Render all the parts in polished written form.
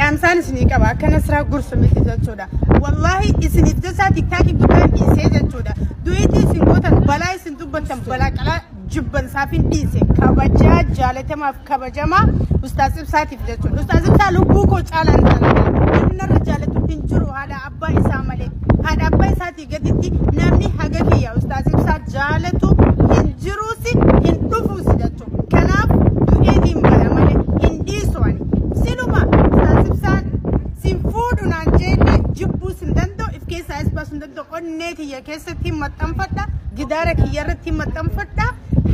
Dhaamsaan isinii qaba akka Nasraa Gursumiti jechuudha. Wallaahi isiniif jecha TikTokii guddaan dhiisee jechuudha. Du'iitii isin gootan, balaa isin dubbattan, balaa qalaa jibbansaaf hin dhiise. Kabajaa jaalatamaaf kabajamaa Ustaaz Ibsaatiif jechuudha. Ustaaz Ibsaa lubbuu koo caalaan jaalladha. Namni narra jaalatu hin jiru haadha abbaa isaa malee. Haadha abbaa isaatii gaditti namni haga kiyya Ustaaz Ibsaa jaalatu hin jiruusi hin dhufuusi jechuudha. Kanaaf du'eetiin baya malee hin dhiisu ani. Siluma Ustaaz Ibsaan sin fuudhu naan jenne jibbuus hin danda'u, if keessaa is baasuu hin danda'u. Onnee kiyya keessatti hin maxxanfadha, gidaara kiyya irratti hin maxxanfadha.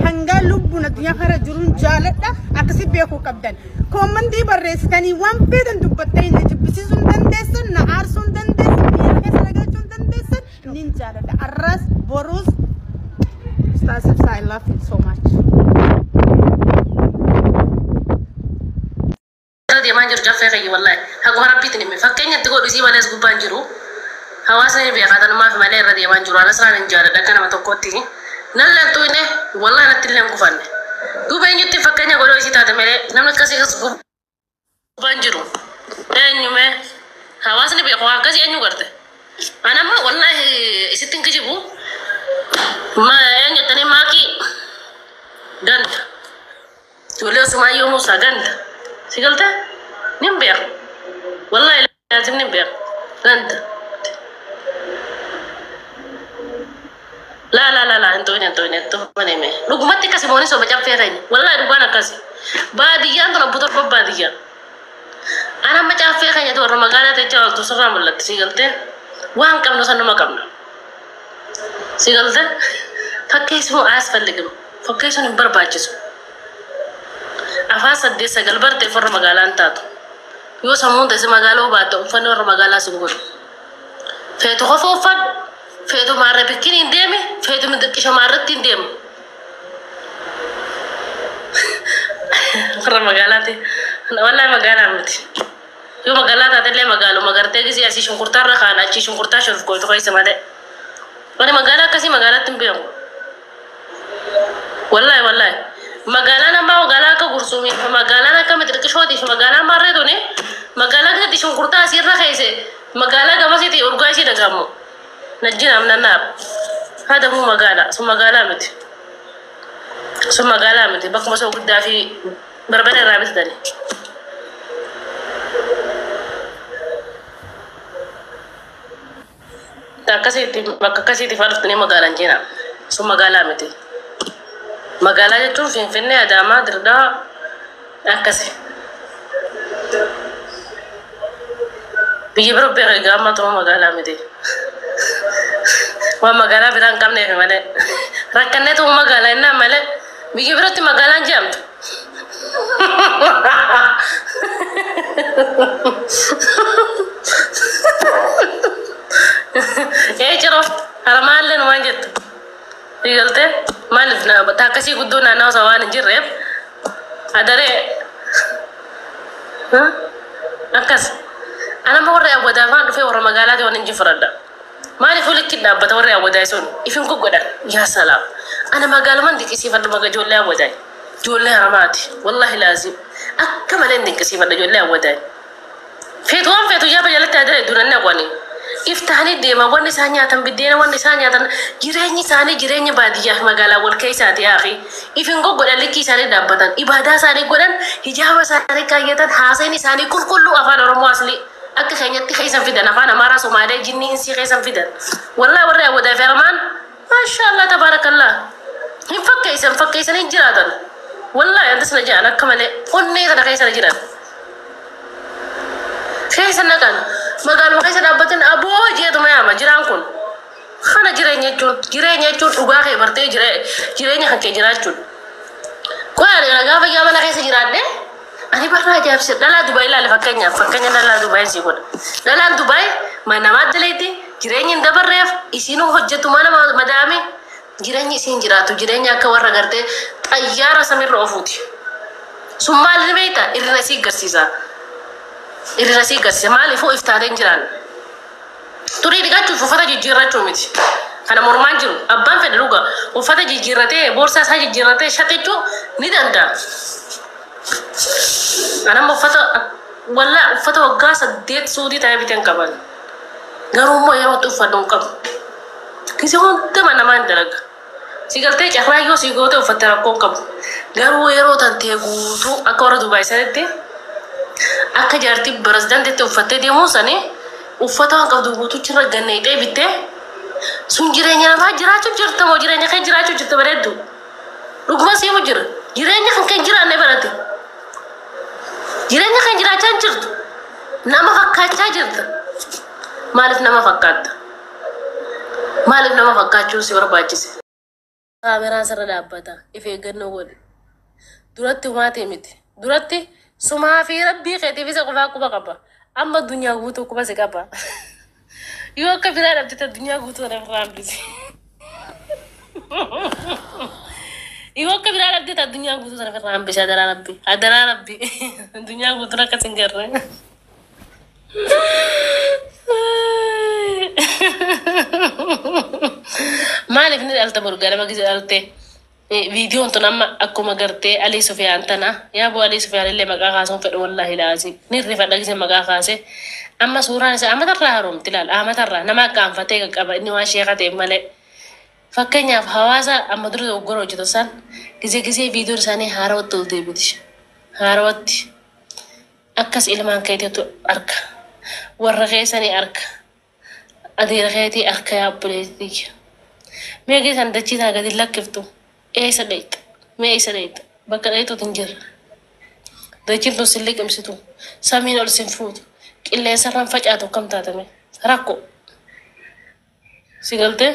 Hangaa lubbuun addunyaa kana jiruun jaaladha, akkasi beekuu qabdan. Commentii barreessitanii waan feetan dubbattanii na jibbisiisuu hin dandeessan, na aarsuu hin dandeessan, biyya keessa na galchuu hin dandeessan. Nin jaaladha. Arras boruus Ustaaz Ibsaa, I love you so much. Irra deemaa jiru caffee kiyya, wallahi haguma rabbiitiin hime, fakkeenya itti godhu isii malee as gubbaan jiru hawaasni ni beekaa, tanumaaf malee irra deemaa jiru. Anas raan hin jaaladha akka nama tokkotti nan lanxuine, wallahi natti illee hin kufanne. Duuba eenyutti fakkeenya godhoo isii taate malee namni akkasii as gubbaan jiru eenyume hawaasni beeku akkasii eenyu garte. Anamma wallahi isitti hin kijibu, ma eenyu jettanii, maakii ganda ijoollee Usmaayyoo Muusaa ganda si galte nin beeka, wallahi laazim nin beeka ganda. Laa laa laa laa, hin ta'in, hin ta'in, hin ta'in. Hime dhugumatti akkasi mooni soba caffee keenya, wallahi dhugaan akkasi. Baadiyyaan tun abbu torba baadiyyaa. Ana amma caffee keenya warra magaalaa ta'e oltu sirraa mul'atti, si galtee, waan qabnu sanuma qabna, si galte. Fakkeessuu asፈልግም, fakkeessuun hin barbaachisu. Afaan saddeet sagal bartee warra magaalaan taatu yoo sammuun teesse magaalaa baatte, uffanni warra magaalaa sin godhu. Feetu qofa uffadhu, feetu maarra bikkiin hin deemi, feetu xiqqisha maarratti hin deemu. Warra magaalaati, wallahi magaalaa miti. Yoo magaalaa taatellee magaaluma gartee gisee asii shunkurtaarra kaan achii shunkurtaa shuuf gootu keessa malee. Ani magaalaa akkasii magaalaatti hin beeku. Wallahi wallahi. Magaalaan ammaa magaalaa akka Gursumii fi magaalaan akka Mixirqishootii fi magaalaan maarree tuni magaalaa keessatti shunkurtaa asiirra keesse magaalaa gamasiiti urgaa ishii dhagahamu. Najjinaam nannaab. Haadamuu magaalaa sun magaalaa miti. Sun magaalaa miti, bakkuma soo guddaa fi barbara irraa bitatani. Akkasitti bakka akkasiitti fa'aa dhuftanii magaalaan jina. Sun magaalaa miti. Magaalaa jechuun Finfinnee, Adaamaa, Dirdaa akkasi. Biyya bira beeka egaa amma tuma magaalaa miti. Waan magaalaa biraa hin qabneef malee. Rakkannee tuma magaalaa innaan malee biyya biratti magaalaan jedhamtu. Ee ciroo haramaallee numaan jettu. Digaltee maaliif akkasii guddoo naannawaa sana waan hin jirreef adaree akkas. Anama warra awwadaa faan dhufee warra magaalaati waan hin fudhadha. Maaliif walitti dhaabbata warri awwadaa sun ifin goggodhan, yaa salaam. Ana magaalaman dinqisiifadhu maga ijoollee awwadaa. Ijoollee haramaati. Wallahi laazim. Akka malee hin dinqisiifadha ijoollee awwadaa. Feetu waan feetu yaaba jalatti adaree duranni hawwanii. Iftaanii deema, wanni isaan nyaatan biddeena, wanni isaan nyaatan jireenyi isaanii jireenya baadiyyaa fi magaalaa wal keessaati yaa. Ifin goggodhan, likkii isaanii dhaabbatan, ibaadaa isaanii godhan, hijaaba isaanii kaayyatan, haasa'in isaanii qulqulluu, afaan Oromoo asli akka keenyatti keessan fidan, afaan Amaaraa, Somaalee, jinnii insii keessan fidan. Wallahi warri awwadaa fi haramaan maashaallah tabaarakallah hin fakkeessan, fakkeessan hin jiraatan. Wallahi anta sana jedhan akka malee onnee kana keessa jiran. Keessa naqan magaaluma keessa dhaabbatan aboo jeetuma yaama jiraan kun. Kana jireenya jechuun, jireenya jechuun dhugaa kee bartee jireenya kan kee jiraachuudha. Qo'aan gaafa yaa mana keessa jiraadhe ani barraa ajaa'ibsiisa. Dhalaa Dubaay ilaale, fakkeenyaaf, fakkeenya dhalaa Dubaay sii godha. Dhalaan Dubaay mana namaa daleetti jireenya hin dabarreef, isiinuu hojjetu mana madaame, jireenya isiin jiraatu jireenya akka warra gartee xayyaara samiirra ofuuti. Sun maal ni beektaa? Irrina sii agarsiisa. Irrina sii agarsiisa, maaliifuu iftaateen hin jiraan. Turii dhiqachuuf uffata jijjiirrachuu miti. Kana mormaan jiru abbaan fedhe dhuga uffata jijjiirratee boorsaa isaa jijjiirratee shaxichuu ni danda'a. Anamma uffata Wallaa uffata waggaa 8 suudii ta'ee biteen qaban. Garuu immoo yeroo itti uffadhu hin qabu. Kisi hunduma namaa hin dalaga. Si galtee carraa yoo si goote uffatte rakkoo hin qabu. Garuu yeroo tantee guutuu akka warra Dubaay sanitti akka jaartii pirezidaantitti uffattee deemuu sanii uffata waan qabdu guutuchirra ganneexee bittee sun jireenya namaa jiraachuu jirta moo jireenya kee jiraachuu jirta bareeddu. Dhuguma siimu jira. Jireenya kan kee jiraanne barate. Jireenya kan jiraachaa hin jirtu. Nama fakkaachaa jirta. Maaliif nama fakkaatta? Maaliif nama fakkaachuun si barbaachise? Kaameraan sirra dhaabbata. If eeggannoo godhi. Duratti humaatee miti. Duratti sumaa fi rabbii keetiif isa qofaa quba qaba. Amma addunyaa guutuu quba si qaba. Yoo akka biraa dhabdite addunyaa guutuu kana ofirraa hambisi. Yoo akka biraa dhabdite addunyaa guutuu sana ofirraa hambisi adaraa rabbi. Adaraa rabbi. Addunyaa guutuun akkas hin garre. Maaliif ni dhalta borgaa nama gisa dhalte viidiyoon tun amma akkuma gartee Alii Sufiyaan tana yaa boo Alii Sufiyaan illee maqaa kaasuun fedhu wallaahi laasi ni rifadha gisa maqaa kaase amma suuraan isaa amatarraa haaromti laal amatarraa nama akka anfatee qaqqaba inni waan sheeka ta'e malee fakkeenyaaf hawaasa amma dura dogoggora hojjetu san gizee gizee viidiyoon isaanii haarawatti ol deebiti haarawatti akkas ilmaan keetiitu arka warra keessanii arka adeera keetii arka yaa obboleettii mee keessan dachii tana gadi lakkiftu eessa dhayxa mee eessa dhayxa bakka dhayxutu hin jirre dachiin tun sin liqimsitu samiin ol sin fuutu qilleensarraan facaatu akkam taatame rakko si galtee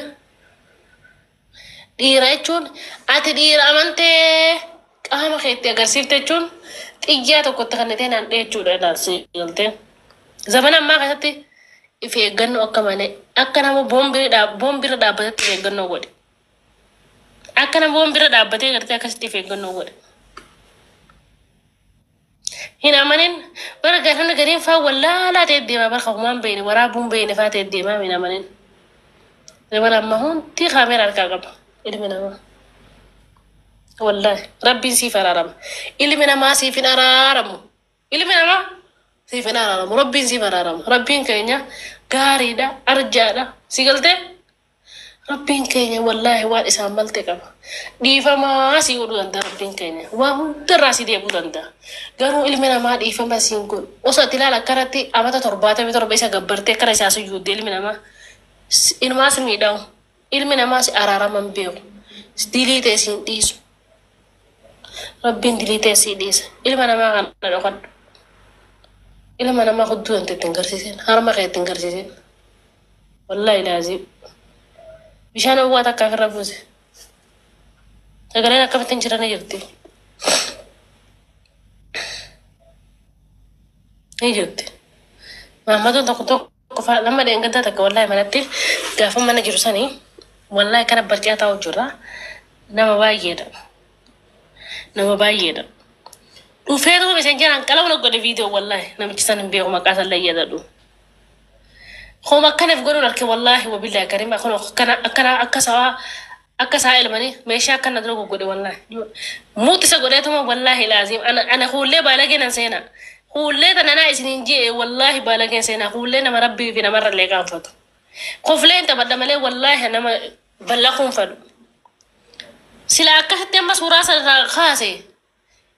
dhiira jechuun ati dhiira amantee qaama keetti agarsiifte jechuun xiyyaa tokkotti kan ta'e naan dheechuudha ilaal si galtee zamana ammaa keessatti if eeggannoo akka malee akka nama boombiirra dhaabbatetti if eeggannoo godhe akka nama boombiirra dhaabbatee gartee akkasitti if eeggannoo godhe hin amanin bara namni gariin faa wallaalaa ta'e deemaa bara humaan beene waraabuun beene faa ta'e deemaa hin amanin zamana ammaa hundi kaameera harkaa qaba ilmi namaa wallaahi rabbiin siif araarama ilmi namaa siif hin araaramu ilmi namaa siif hin araaramu rabbiin siif araarama rabbiin keenya gaariidha arjaadha si galtee rabbiin keenya wallaahi waan isaan malte qaba dhiifamaa si godhuu danda'a rabbiin keenya waan hundarraa si deebuu danda'a garuu ilmi namaa dhiifama siin godhu osoo ati ilaala akkanatti amata 77 isa gabbartee akkana isaa sujuudde ilmi namaa ilmaa si miidhamu ilmi namaa si araarama hin beeku dilii ta'e siin dhiisu rabbiin dilii ta'e sii dhiisa ilma namaa kana dhokadhu ilma namaa hudduu wanti ittiin garsiisin harma kee ittiin garsiisin wallaahi laazim bishaan owwaa takka ofirra buuse sagaleen akkamitti hin jiran jirti ni jirti maammadoon tokko tokko faa nama dheengaddaa takka wallaahi manatti gaafa mana jiru sanii wallaahi kana barcaa taa'u jirra nama baay'eedha nama baay'eedha dhufee duuba isin jiraan qalama godhe viidiyoo wallaahi namichi san hin beeku maqaa san layyadadhu Homa akkanaaf godhuun arke wallaahi wabillaahi karima kun akkana akkana akka sawaa akka saa ilmanii meeshaa akkana dura godhe wallaahi muuxi isa godheetuma wallaahi laazim ana ana huullee baalagee nan seena huullee tana naa isiniin jee wallaahi baalageen seena huullee nama rabbii fi namarra illee qaanfatu kofleen taphadha malee wallaahi nama ballaquun fadhu sila akkasitti amma suuraa sana irraa kaase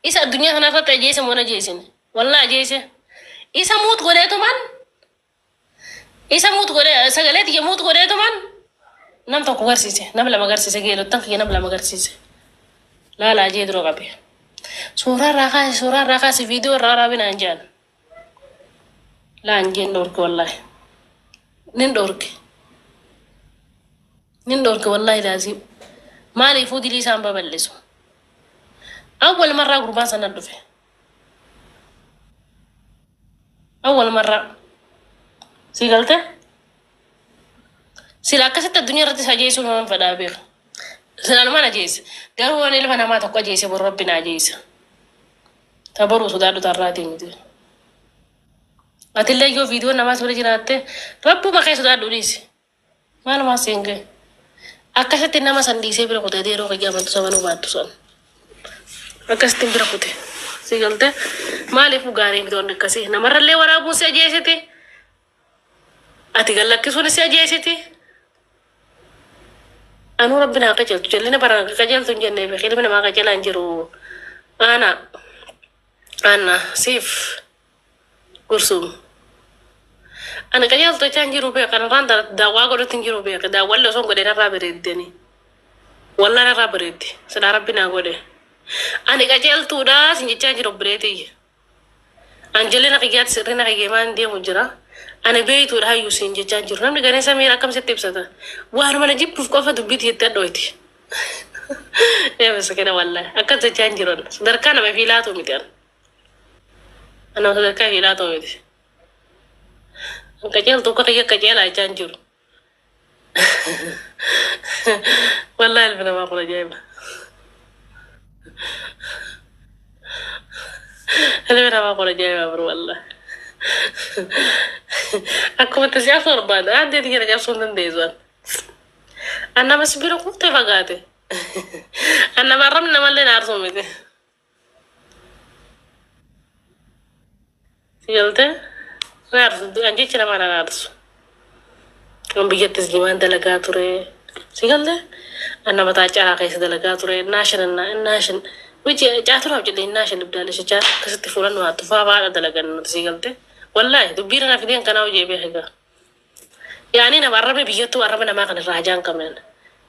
isa addunyaa kanarratti ajeese moo na ajeesine wallaahi ajeese isa muut godheetumaan isa muut godhee sagalee tiyya muut godheetumaan nam tokko garsiise nam lama garsiise geelottan kiyya nam lama garsiise laalaa jee dura qabe suuraa irraa kaase suuraa irraa kaase viidiyoo irraa waraabinaan jaan laan jeen dhorke wallaahi nin dhorke nin dhorke wallaahi laazim maaliifuu dilii isaan babal'isu awwal marraa gurbaan sana dhufe awwal marraa si galte sila akkasitti addunyaa irratti isa ajeesuu naman fedhaa beeku silaalumaan ajeese garuu waan ilma namaa tokko ajeese boru rabbi na ajeesa ta boruu sodaadhu tarraatii miti atillee yoo viidiyoo namaa si bira jiraatte rabbuma kee sodaadhu dhiisi maalumaa siin gahe akkasitti nama san dhiisee bira kutee yeroo kiyya amantu samanuu baattu san akkasitti bira kute. Si galte maaliif gaarii miti wanni akkasii namarrallee waraabuun si ajeesiti. Ati gallakkisuun si ajeesiti. Anuu rabbi naa qajeeltu jallina bara qajeeltu hin jennee beekee ilmi namaa qajeelaa hin jiru. Ana ana siif gursum. Ani qajeeltu jechaa hin jiru beeka kanarraan daawwaa godhutti hin jiru beeka daawwallee osoo hin godhee narraa bareeddeni. Wallaa narraa bareeddi silaa rabbi naa godhe. Ani qajeeltuudha sin jechaa hin jiru obboleetiyya. An jallina kiyyaatti sirrina kiyyeemaan deemu jira. Ani beeytuudha hayyuu siin jechaa hin jiru. Namni ganee samiira akkam sitti ibsata. Waanuma na jibbuuf qofa dubbiitti jettee hadhooyti. Ee maskina wallahi akkas jechaa hin jiru. Sadarkaa nama fi laatu miti an. Anama sadarkaa fi laatu miti. An qajeeltuu akka kiyya qajeelaa jechaa hin jiru. Wallahi ilmi namaa kun ajaa'iba. Ilmi namaa kun ajaa'iba bro wallahi. Akkuma itti si cabsuu barbaada. Addee tiyya na cabsuu hin dandeessu an. An nama si bira kuftee fagaate. An nama arrabni namallee na aarsuu miti. Si galtee? Na aarsu. An jechi namaa na aarsu. An biyyattis jimaan dalagaa ture. Si galtee? An nama taacaa keessa dalagaa ture. Naashin naashin. Wiji caaturaaf jedhee naashin ibdaale shichaa akkasitti fuula nu hattu faa baadha dalagan nuti si galtee? Wallaahi dubbii irraa fideen kanaa hojii beekaa. Yaani nama arrabni biyyattuu arraba namaa kan irraa hajaa hin qabne.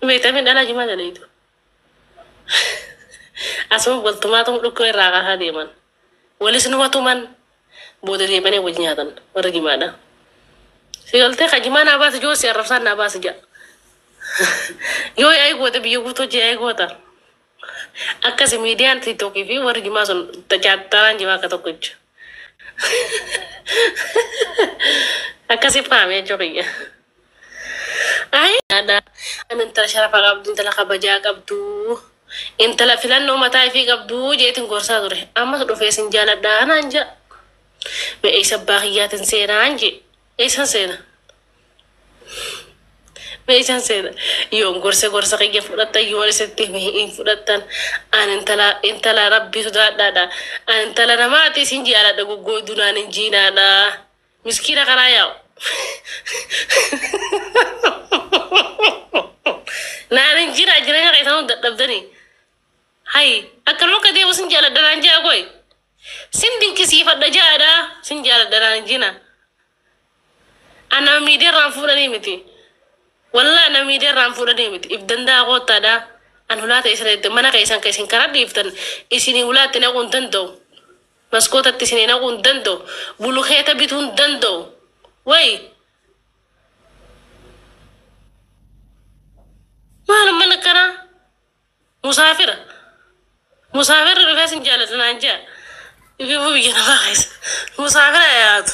Beektamee dhalaa jimaa dalayitu. Asuma waltumaatu dhukkoo irraa kaasaa deeman. Walis numa tuman booda deemanii wajji nyaatan warra jimaadha. Si galtee ka jimaa naa baase joo si arrabsaan naa baase ja'a. Yoo yaa'ii goote biyya guutuu hojii yaa'ii goota. Akkasi miidiyaan tiiktookii fi warri jimaa sun caaxxaraan jimaa akka tokko jechuudha. Akkasi faame jechuu kiyya. Ayi ani intala sharafa qabdu intala kabajaa qabdu intala filannoo mataa ifii qabdu jeetiin gorsaa ture. Ammas dhufee sin jaaladhaa naan jedha. Mee eessa abbaa kiyyaatiin seenaan jee. Eessan seena? Mee eessan seena? Yoon gorse gorsa kiyya fudhattan yoon isitti hime hin fudhattan. Ani intala intala rabbii sodaadhaadha. Ani intala namaati isin jaaladha goggooyduu naan hin jiinaadha. Miskiina karaa yaa'u. Naan hin jiinaa jireenya keessan hunda dadhabdanii. Hayi akkanuma akka deemu sin jaaladha naan jaa koy. Sin dinqisiifadha jaadha sin jaaladha naan hin jiinaa. An nama miidiyaa irraan fuudhanii miti. Wallahi nama miidiyaa irraan fuudhanii miti. If danda'a koottaadha. An hulaa ta'e isin mana keessan kan isin karaa dhiiftan isinii hulaatti naquu hin danda'u. Maskootatti isinii naquu hin danda'u. Bulukeeta bituu hin danda'u. Wayi maalummaan akkanaa? Musaafira. Musaafirri dhufee sin jaalladha naan jea. Ififuu biyya namaa keessa. Musaafira yaatu.